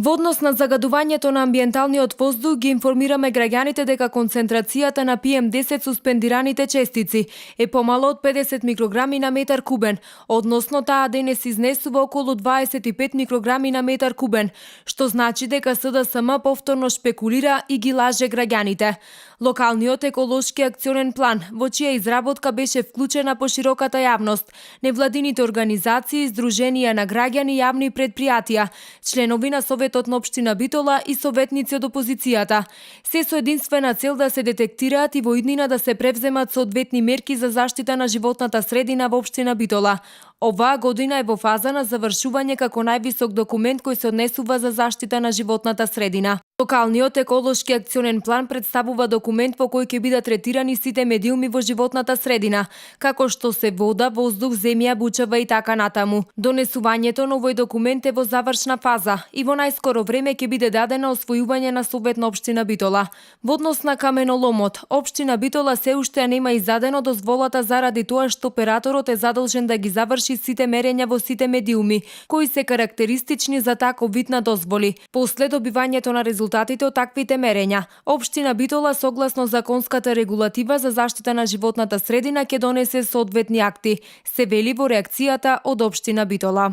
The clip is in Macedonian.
Во однос на загадувањето на амбиенталниот воздух ги информираме граѓаните дека концентрацијата на PM10 суспендираните честици е помало од 50 микрограми на метар кубен, односно таа денес изнесува околу 25 микрограми на метар кубен, што значи дека СДСМ повторно шпекулира и ги лаже граѓаните. Локалниот еколошки акционен план, во чија изработка беше вклучена пошироката јавност, невладините организации, издруженија на граѓани, јавни предпријатија, членови на Советот на општина Битола и советници од опозицијата, се со единствена цел да се детектираат и во иднина да се превземат соодветни мерки за заштита на животната средина во општина Битола. Оваа година е во фаза на завршување како највисок документ кој се однесува за заштита на животната средина. Локалниот еколошки акционен план представува документ во кој ќе бидат третирани сите медиуми во животната средина, како што се вода, воздух, земја, бучава и така натаму. Донесувањето на овој документ е во завршна фаза и во најскоро време ќе биде дадено освојување на Совет на општина Битола. Во однос на каменоломот, општина Битола се уште нема издадено дозволата заради тоа што операторот е задолжен да ги заврши сите мерења во сите медиуми, кои се карактеристични за таков вид на дозволи. После добивањето на резултатите од таквите мерења, општина Битола согласно законската регулатива за заштита на животната средина ќе донесе соодветни акти, се вели во реакцијата од општина Битола.